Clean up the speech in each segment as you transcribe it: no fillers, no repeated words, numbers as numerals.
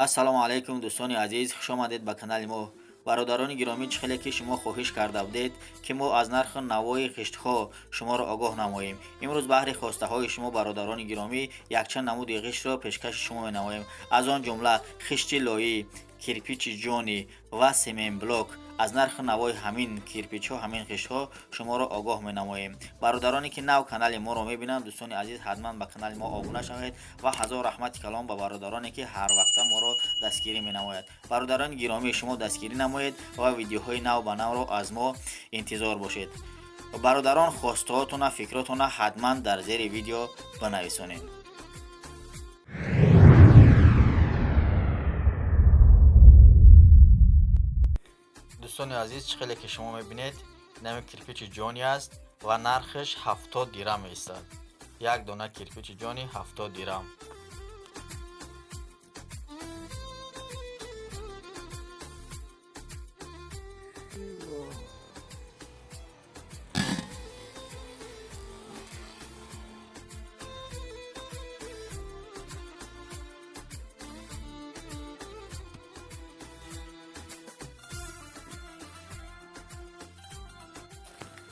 Ассалому алайкум дӯстони азиз, хуш омадед ба канали мо. Бародарони гиромӣ, чӣ хеле ки шумо хоҳиш карда будед, ки мо аз нарху навои ғиштҳо шуморо огоҳ намоем. Имрӯз баҳри хостаҳои шумо, бародарони гиромӣ, якчанд намуди ғиштро пешкаши шумо менамоем. Аз он ҷумла хишти лоӣ, кирпичи ҷонӣ ва семенблок. Аз нарху навои ҳамин кирпичҳо, ҳамин ғиштҳо шуморо огоҳ менамоем. Бародароне ки нав канали моро мебинанд, дӯстони азиз, ҳатман ба канали мо обуна шавед ва ҳазор раҳмати калом ба бародароне ки ҳар вақта моро дастгирӣ менамояд. Бародарони гиромӣ, шумо дастгирӣ намоед ва видеоҳои нав ба навро аз мо интизор бошед. Бародарон, хостаҳотона, фикротона ҳатман дар зери видео бинависонед. Дӯстони азиз, чӣ хеле ки шумо мебинед, инами кирпичи ҷонӣ аст ва нархаш 70 дирам меистад. Як дона кирпичи ҷонӣ 70 дирам.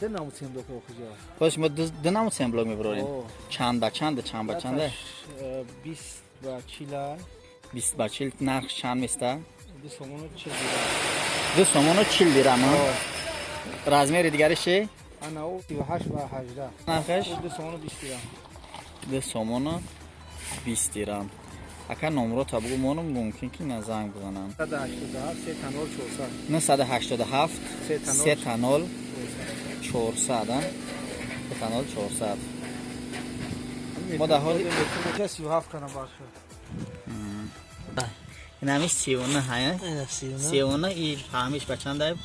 Ду намуд семблок охиҷа. Хош, мо ду намуд семблок мебарорем. Чанд ба чанд, чанд ба чанд? 20 ба 40. 20 ба 40 нарх чанд места? 2 сомону 40 дирам. 2 сомону 40 дирам. Размери дигариш чи? Ана ӯ 38 ба 18. Нархаш? 2 сомону 20 дирам. 2 сомону 20 дирам. Ака, номро та бугу, мону мумкин ки на занг бизанам. 987 3 0 400. 987 3 0 400, 3 0 400. Мо дар ҳоли 37 кана бахшо. Инами 39 ҳая? 39 и фаҳмиш ба чанда?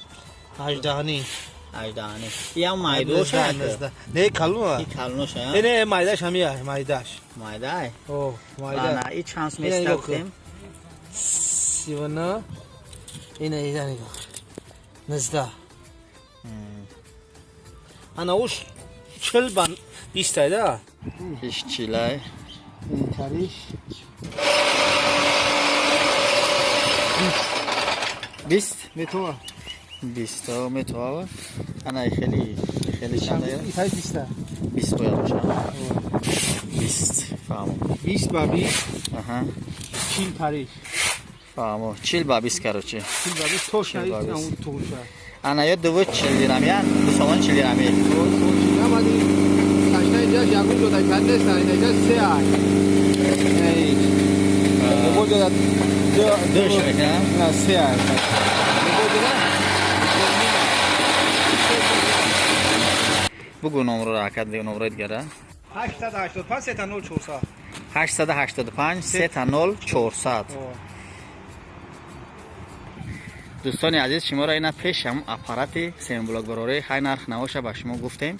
18 ним. 18 ним. Иам майдоша? Не, калуна. И калуноша? Не, не, майдаш ҳамия, майдаш. Майдай? О, майда. Ана, и чанд сум места гуфтем? 39. Ина, ина нигоҳ. 19. Ана уш 40 ба 20 айда. Иш чилай. Тариш. 20 метова. 20 метова. Ана хеле хеле чанд ая? Итай 20. 20 бояд боша. 20 фаҳмо. 20 ба 20. Аҳа. 40 тариш. Фаҳмо. 40 ба 20, короче. 40 ба 20 тош наид туғша. Ана ё дуву 40 дирам я? Ду сомон 40 дирам. Намади ташна инҷа ягон ҷо дар нест, инҷа се ай. Эй. Ягон ҷо душ мекунам? На, се ай. Ягон ҷо Бугу номро, ака, номрои дигара. 885 3 0 400. 885 3 0 400. Дӯстони азиз, шуморо ина пеш ҳам аппарати семблокбарорӣ хай нарх навоша ба шумо гуфтем.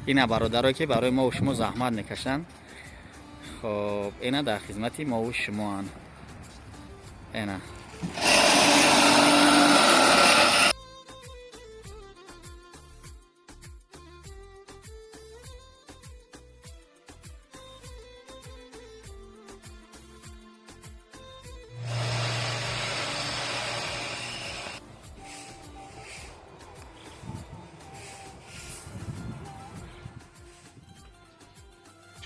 Ина бародарое ки барои мову шумо заҳмат мекашанд, хоб, ина дар хизмати мову шумоанд. Ина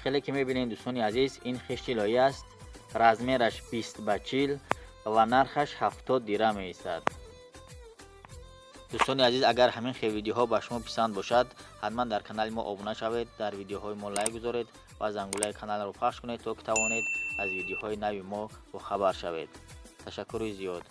хеле ки мебинед, дӯстони азиз, ин хишти лоӣ аст, размераш 20 ба 40 ва нархаш 70 дирам меистад. Дӯстони азиз, агар ҳамин хел видеоҳо ба шумо писанд бошад, ҳатман дар канали мо обуна шавед, дар видеоҳои мо лайк гузоред ва зангулаи каналро пахш кунед, то ки тавонед аз видеоҳои нави мо бохабар шавед. Ташаккури зиёд.